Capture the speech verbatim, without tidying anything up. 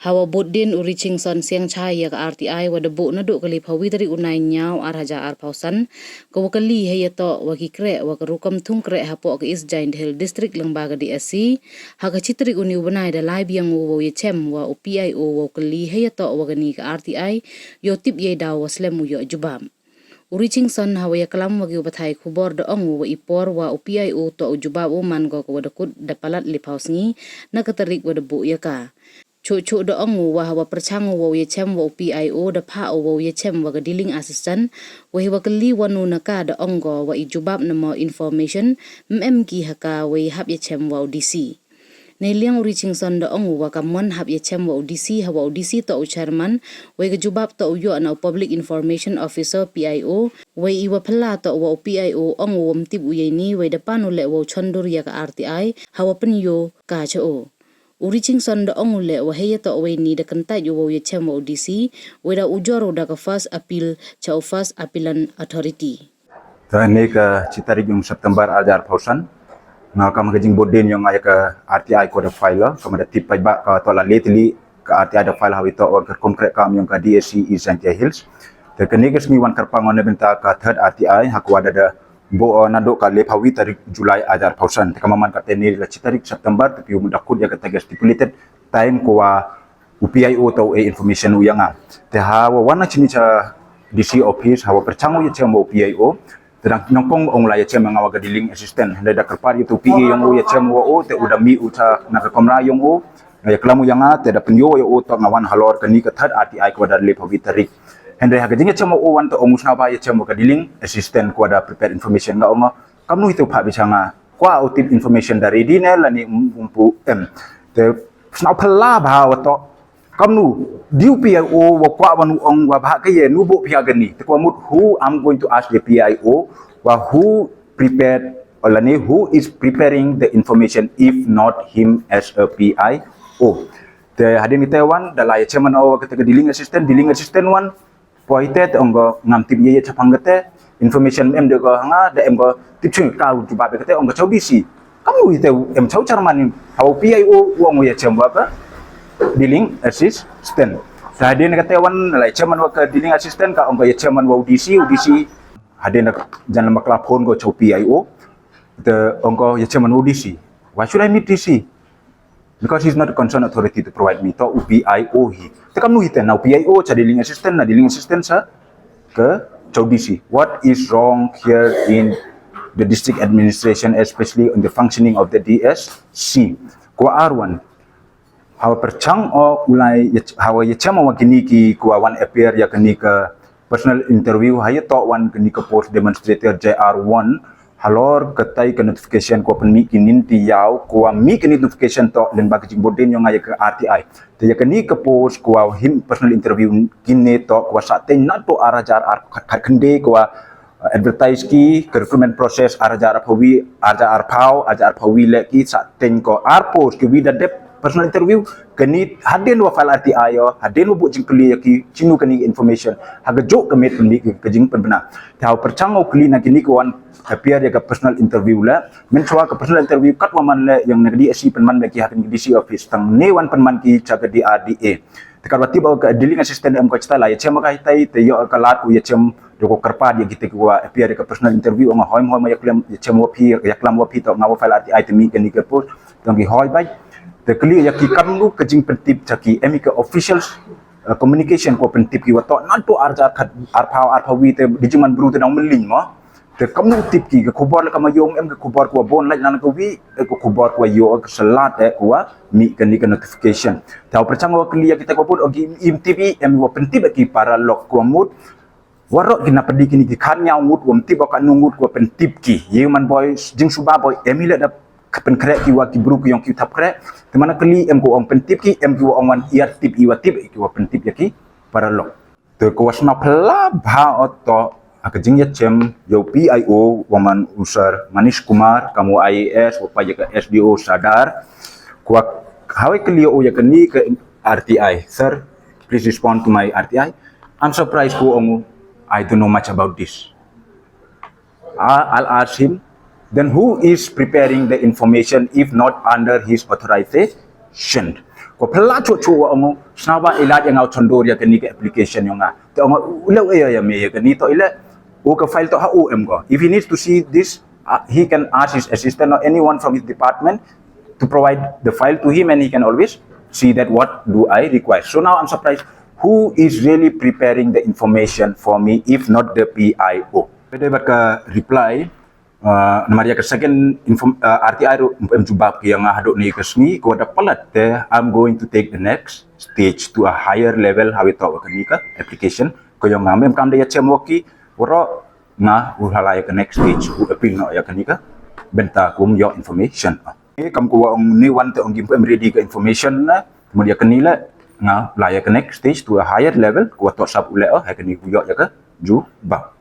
Hawa bud din u Richingson Siangchai ya ka R T I wa da buh naduh ka le phawi tarik u Naiynñiaw ar hajar arphaw san, ka wa kylli hei ya toh wa ki kreh wa ka rukom thung kreh hapoh ka East Jaiñtia Hills District lyngba ka D S C. Ha ka chi tarik u ni u bnai da lai biang u wa u ya chem wa u P I O wa u kylli hei ya toh wa kani ka R T I, yow tip yei daw wa slem u yoh jubab. U Richingson hawa ya klam wa ki u pathai khubor da ong u wa i por wa u P I O toh u jubab u man ko ka wa da kut da palat le phaw sngi na ka tarik wa da buh ya ka. Chuh chuh da ong u wa hawa pyrchang u wa u ya chem wa u P I O da phah u wa u ya chem wa ka dealing assistant, wa hi wa kylli wa nu na ka da ong ko wa i jubab na mo information, mem ki ha ka wa i hap ya chem wa u D C. Nei liang u Richingson da ong u wa ka mon hap ya chem wa u D C hawa u D C toh u chairman, wa i ka jubab toh u yoh na u Public Information Officer P I O, wa i wa phylla toh wa u P I O ong u wam tip u yei ni, wa i da pan u le wa u chondur ya ka R T I, hawa pynyoh ka cha u. U Richingson da ong u le wa hei ya toh wa i ni da kyntait u wa u ya chem wa u D C, wa i da ujor u da ka first appeal cha u First Appellant Authority. Te ne ka chi tarik yung September ar hajar arphaw san. Nga kam ka jingbud din yung ya ka R T I ko da file, ka ma da tip paidbah ka toh la le tylli ka R T I da file hawi toh wa ka rukom kreh kam yung ka D S C East Jaiñtia Hills. Te kani ka sngi wan kyrpang ne bynta ka third R T I ha ka wa da da buh naduh ka le phawi tarik July ar hajar arphaw san. Te ka man ka te ne la chi tarik September, te ki u da kut ya ka te ka stipulated time ko wa u P I O toh u e information u ya nga. Te hawa wan na chini cha D C office hawa pyrchang u ya chem wa u P I O. Te dang nyngkong ong u la ya chem nga wa ka dealing assistant. Hynda da kyrpad ya toh u P I O yung u ya chem wa u, te u da mih u cha na ka kamra yung u. Nga ya klam u ya nga, te da pynyoh ya u toh nga wan halor kani ka third R T I ko wa da le phawi tarik. Hynda ha ka jing ya chem wa u wan toh ong u sna ba ya chem wa ka dealing assistant ko wa da prepare information. Nga ong nga, kam nu hi te u phah bicha nga, kwah u tip information da ready ne lane um pu em. Te sna u phylla bha wa toh, kam nu, di u P I O wa kwah wa nu ong wa bha ka ye, nu buh phi ha kani. Te ko mut who, I'm going to ask the P I O, wa who prepared, o lane who is preparing the information if not him as a P I O. Te hadien kite wan, da la ya chem man o wa kite ka dealing assistant, dealing assistant wan, poi te te ong ko ngam tip ye ye chaphang kate, information em de ko ha nga, da em ko tip chung ka u jubab kate ong ko cha u D C. Kam u ite em cha u chairman, ha u P I O u ong u ya chem wa ka dealing assistant. Te hadien kate wan la ya chem man wa ka dealing assistant ka ong ko ya chem man wa u D C, u D C. Hadien ka jan lama kla phone ko cha u P I O. Te ong ko ya chem man wa u D C. Why should I meet D C? Because he's not a concerned authority to provide me, toh u P I O hi. Te kam nu hi te na u P I O cha dealing assistant, na dealing assistant cha ka cha u D C. What is wrong here in the district administration, especially in the functioning of the D S C? Ko ar wan. Hawa pyrchang o u lai ya ch-, hawa ya chem o wa kini ki ko wa wan appear ya kani ka personal interview, ha ya toh wan kani ka post demonstrator J R one, halor ka tai ka notification ko wa pynmih ki nynti yaw, ko wa mih kani notification toh lyngba ka jingbud din yong nga ya ka R T I. Te ya kani ka post ko wa him personal interview kini toh ko wa sah teng na toh ar hajar ar khat khat khyndai ko wa, uh, advertise ki ka recruitment process ar hajar arphaw wi, ar hajar arphaw, ar hajar arphaw wi le ki sah teng ko ar post ki wi da dep personal interview. Kani hadien wa file R T I o, hadien wa buh jingkylli ya ki chinu kani information, ha ka jok ka met pynmih ki ka jingpynbna. Te hawa pyrchang o kylli na kini ko wan appear ya ka personal interview le. Mynchwa ka personal interview kat wa man le yong na ka D S C pynman le ki ha kani ka D C office, tang ne wan pynman ki cha ka D R D A. Te kat wa tip o ka dealing assistant em ko chita la ya chem ka hitai, te yoh ka lad ko ya chem do ko kyrpad ya kite ko wa appear ya ka personal interview, ong hoi hoi ma ya klam ya chem wa phi, ya klam wa phi toh nga wa file R T I te mih kani ka post, tang ki hoi bai. Te kylli ya ki kam nu ka jingpyntip cha ki, em hi ka officials, uh, communication ko pyntip ki wa toh na toh ar hajar khat arphaw, arphaw wi te di jingman bru te dang mylliñ mo. Te kam nu tip ki ka khubor le kam yong em ka khubor ko wa bon lait lan ka wi, eh, ka khubor ko wa yoh ka salat, eh, ko wa mih kani ka notification. Te hawa pyrchang wa kylli ya kite ko wa bon o ki im tip i em wa pyntip ki paralok ko wa mut. Warok ki na pdi kini ki khan nyaw ngut wa mtip o ka nu ngut ko wa pyntip ki. Ye man boi jingsuba boi em hi le da ka pynkhreh ki wa ki bru ki yong ki thap khreh. Te man kylli em ko ong pyntip ki, em ki wa ong wan iar tip i wa tip ki wa pyntip ya ki paralok. Te ko wa sna phylla bha o toh ha ka jing ya chem yow P I O wa man u Sir Manish Kumar, kam wa I A S wa pa ya ka S D O Sadar. Ko wa hawa kylli o ya kani ka R T I. Sir, please respond to my R T I. I'm surprised ko ong, I don't know much about this. I, I'll ask him, then who is preparing the information if not under his authorization? Ko phala chu chu wa ong, sna wa ilad ya nga u chondur ya kani ka application yong nga. Te ong u le u ya ya me ya kani to ile u ka file to ha u em ko. If he needs to see this, uh, he can ask his assistant or anyone from his department to provide the file to him, and he can always see that what do I require. So now I'm surprised who is really preparing the information for me if not the P I O. Pede bat ka reply, uh, namar ya ka second inform, uh, R T I ru em jubab ki ya nga hadooh ni ka sngi ko da palat te, I'm going to take the next stage to a higher level, hawi to wa kani ka application ko yong nga. Mem kam da ya chem wa ki, waro nga u hala ya ka next stage, u appeal no ya kani ka bynta kum yoh information. Ni kam ko wa ong ni wan te ong kim em ready ka information na, mo ya kani le nga la ya ka next stage to a higher level ko wa to sap u le o ha kani ku yoh ya ka jubab.